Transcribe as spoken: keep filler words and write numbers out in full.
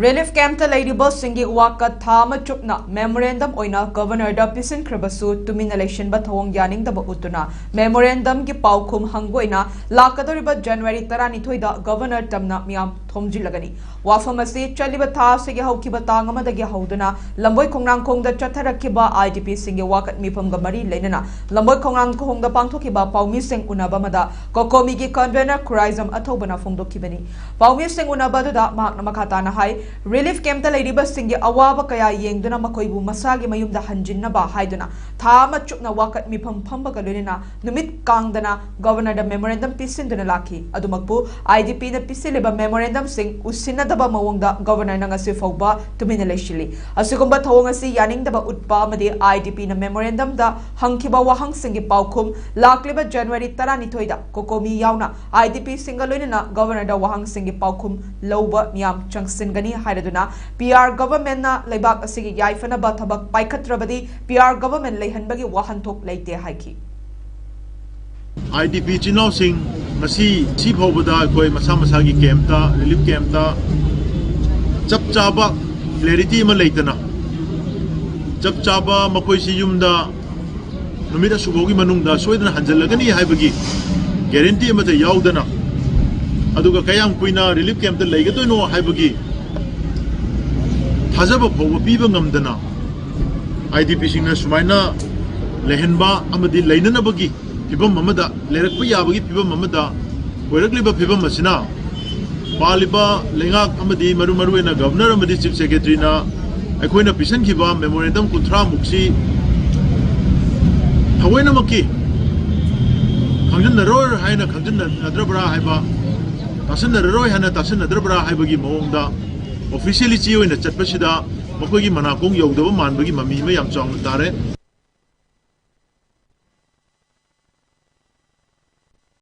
Relief ꯀꯦꯝꯞꯇ ꯂꯩꯔꯤꯕꯁꯤꯡꯒꯤ ꯋꯥꯀꯠ ꯊꯥ ꯑꯃ ꯆꯨꯞꯅ ꯃꯦꯃꯣꯔꯦꯟꯗꯝ ꯑꯣꯏꯅ ꯒꯕꯔꯅꯔꯗ ꯄꯤꯁꯤꯟꯈ꯭ꯔꯕꯁꯨ ꯇꯨꯃꯤꯟꯅ ꯂꯩꯁꯤꯟꯕ ꯊꯧꯑꯣꯡ ꯌꯥꯅꯤꯡꯗꯕ ꯎꯠꯇꯨꯅ ꯃꯦꯃꯣꯔꯦꯟꯗꯝꯒꯤ ꯄꯥꯎꯈꯨꯝ ꯍꯪꯕ ꯑꯣꯏꯅ ꯂꯥꯛꯀꯗꯧꯔꯤꯕ ꯖꯅꯋꯥꯔꯤ ꯇꯔꯥꯅꯤꯊꯣꯏꯗ ꯒꯕꯔꯅꯔ ꯇꯝꯅ ꯃꯤꯌꯥꯝ ꯊꯣꯝꯖꯤꯜꯂꯒꯅꯤ꯫ ꯋꯥꯐꯝ ꯑꯁꯤ ꯆꯠꯂꯤꯕ ꯊꯥ ꯑꯁꯤꯒꯤ ꯍꯧꯈꯤꯕ ꯇꯥꯡ ꯑꯃꯗꯒꯤ ꯍꯧꯗꯨꯅ ꯂꯝꯕꯣꯏ ꯈꯣꯡꯅꯥꯡꯈꯣꯡꯗ ꯆꯠꯊꯔꯛꯈꯤꯕ IDPꯁꯤꯡꯒꯤ ꯋꯥꯀꯠ ꯃꯤꯐꯝꯒ ꯃꯔꯤ ꯂꯩꯅꯅ ꯂꯝꯕꯣꯏ ꯈꯣꯡꯅꯥꯡꯈꯣꯡꯗ ꯄꯥꯡꯊꯣꯛꯈꯤꯕ ꯄꯥꯎꯃꯤꯁꯤꯡ ꯎꯅꯕ ꯑꯃꯗ ꯀꯣꯀꯣꯃꯤꯒꯤ ꯀꯟꯚꯦꯅꯔ ꯈꯨꯔꯥꯏꯖꯝ ꯑꯊꯧꯕꯅ ꯐꯣꯡꯗꯣꯛꯈꯤꯕꯅꯤ꯫ ꯄꯥꯎꯃꯤꯁꯤꯡ ꯎꯅꯕ ꯑꯗꯨꯗ ꯃꯍꯥꯛꯅ ꯃꯈꯥ ꯇꯥꯅ ꯍꯥꯏ, ꯔꯤꯂꯤꯐ ꯀꯦꯝꯞꯇ ꯂꯩꯔꯤꯕꯁꯤꯡꯒꯤ ꯑꯋꯥꯕ ꯀꯌꯥ ꯌꯦꯡꯗꯨꯅ ꯃꯈꯣꯏꯕꯨ ꯃꯁꯥꯒꯤ ꯃꯌꯨꯝꯗ ꯍꯟꯖꯤꯟꯅꯕ ꯍꯥꯏꯗꯨꯅ ꯊꯥ ꯑꯃ ꯆꯨꯞꯅ ꯋꯥꯀꯠ ꯃꯤꯐꯝ ꯐꯝꯕꯒ ꯂꯣꯏꯅꯅ ꯅꯨꯃꯤꯠ ꯀꯥꯡꯗꯅ ꯒꯕꯔꯅꯔꯗ ꯃꯦꯃꯣꯔꯦꯟꯗꯝ ꯄꯤꯁꯤꯟꯗꯨꯅ ꯂꯥꯛꯈꯤ꯫ ꯑꯗꯨꯃꯛꯄꯨ IDPꯅ ꯄꯤꯁꯤꯜꯂꯤꯕ ꯃꯦꯃꯣꯔꯦꯟꯗꯝꯁꯤꯡ ꯎꯁꯤꯟꯅꯗꯕ ꯃꯑꯣꯡꯗ ꯒꯕꯔꯅꯔꯅ ꯉꯁꯤ ꯐꯥꯎꯕ ꯇꯨꯃꯤꯟꯅ ꯂꯩꯁꯤꯜꯂꯤ꯫ ꯑꯁꯤꯒꯨꯝꯕ ꯊꯧꯑꯣꯡ ꯑꯁꯤ ꯌꯥꯅꯤꯡꯗꯕ ꯎꯠꯄ ꯑꯃꯗꯤ IDPꯅ ꯃꯦꯃꯣꯔꯦꯟꯗꯝꯗ ꯍꯪꯈꯤꯕ ꯋꯥꯍꯪꯁꯤꯡꯒꯤ ꯄꯥꯎꯈꯨꯝ ꯂꯥꯛꯂꯤꯕ ꯖꯅꯋꯥꯔꯤ ꯇꯔꯥꯅꯤꯊꯣꯏꯗ ꯀꯣꯀꯣꯃꯤ ꯌꯥꯎꯅ IDPꯁꯤꯡꯒ ꯂꯣꯏꯅꯅ ꯒꯕꯔꯅꯔꯗ ꯋꯥꯍꯪꯁꯤꯡꯒꯤ ꯄꯥꯎꯈꯨꯝ ꯂꯧꯕ ꯃꯤꯌꯥꯝ ꯆꯪꯁꯤꯟꯒꯅꯤ ꯍꯥꯏꯔꯗꯨꯅ PR ꯒꯕꯔꯃꯦꯟꯅ ꯂꯩꯕꯥꯛ ꯑꯁꯤꯒꯤ ꯌꯥꯏꯐꯅꯕ ꯊꯕꯛ ꯄꯥꯏꯈꯠꯇ꯭ꯔꯕꯗꯤ PR ꯒꯕꯔꯃꯦꯟ ꯂꯩꯍꯟꯕꯒꯤ ꯋꯥꯍꯟꯊꯣꯛ ꯂꯩꯇꯦ ꯍꯥꯏꯈꯤ꯫ IDP ꯏꯆꯤꯟ ꯏꯅꯥꯎꯁꯤꯡ ꯉꯁꯤ ꯁꯤ ꯐꯥꯎꯕꯗ ꯑꯩꯈꯣꯏ ꯃꯁꯥ ꯃꯁꯥꯒꯤ ꯀꯦꯝꯞꯇ, ꯔꯤꯂꯤꯐ ꯀꯦꯝꯞꯇ ꯆꯞ ꯆꯥꯕ ꯀ꯭ꯂꯦꯔꯤꯇꯤ ꯑꯃ ꯂꯩꯇꯅ, ꯆꯞ ꯆꯥꯕ ꯃꯈꯣꯏꯁꯤ ꯌꯨꯝꯗ ꯅꯨꯃꯤꯠ ꯑꯁꯨꯛꯐꯥꯎꯒꯤ ꯃꯅꯨꯡꯗ ꯁꯣꯏꯗꯅ ꯍꯟꯖꯜꯂꯒꯅꯤ ꯍꯥꯏꯕꯒꯤ ꯒꯦꯔꯦꯟꯇꯤ ꯑꯃꯠꯇ ꯌꯥꯎꯗꯅ, ꯑꯗꯨꯒ ꯀꯌꯥꯝ ꯀꯨꯏꯅ ꯔꯤꯂꯤꯐ ꯀꯦꯝꯞꯇ ꯂꯩꯒꯗꯣꯏꯅꯣ ꯍꯥꯏꯕꯒꯤ ꯊꯥꯖꯕ ꯐꯥꯎꯕ ꯄꯤꯕ ꯉꯝꯗꯅ, IDPꯁꯤꯡꯅ ꯁꯨꯃꯥꯏꯅ ꯂꯩꯍꯟꯕ ꯑꯃꯗꯤ ꯂꯩꯅꯅꯕꯒꯤ ꯐꯤꯕꯝ ꯑꯃꯗ, ꯂꯩꯔꯛꯄ ꯌꯥꯕꯒꯤ ꯐꯤꯕꯝ ꯑꯃꯗ ꯑꯣꯏꯔꯛꯂꯤꯕ ꯐꯤꯕꯝ ꯑꯁꯤꯅ ꯄꯥꯜꯂꯤꯕ ꯂꯩꯉꯥꯛ ꯑꯃꯗꯤ ꯃꯔꯨ ꯃꯔꯨꯑꯣꯏꯅ ꯒꯕꯔꯅꯔ ꯑꯃꯗꯤ ꯆꯤꯐ ꯁꯦꯀ꯭ꯔꯦꯇꯔꯤꯅ ꯑꯩꯈꯣꯏꯅ ꯄꯤꯁꯤꯟꯈꯤꯕ ꯃꯦꯃꯣꯔꯦꯟꯗꯝ ꯀꯨꯟꯊ꯭ꯔꯥ ꯃꯨꯛꯁꯤ ꯊꯑꯣꯏꯅꯃꯛꯀꯤ ꯈꯪꯖꯤꯟꯅꯔꯣꯏ ꯍꯥꯏꯅ ꯈꯪꯖꯤꯟꯅꯗ꯭ꯔꯕ꯭ꯔꯥ ꯍꯥꯏꯕ, ꯇꯥꯁꯤꯟꯅꯔꯔꯣꯏ ꯍꯥꯏꯅ ꯇꯥꯁꯤꯟꯅꯗ꯭ꯔꯕ꯭ꯔꯥ ꯍꯥꯏꯕꯒꯤ ꯃꯑꯣꯡꯗ ꯑꯣꯐꯤꯁꯤꯌꯦꯂꯤꯇꯤ ꯑꯣꯏꯅ ꯆꯠꯄꯁꯤꯗ ꯃꯈꯣꯏꯒꯤ ꯃꯅꯥꯀꯣꯡ ꯌꯧꯗꯕ ꯃꯥꯟꯕꯒꯤ ꯃꯃꯤ ꯑꯃ ꯌꯥꯝ ꯆꯥꯎꯅ ꯇꯥꯔꯦ꯫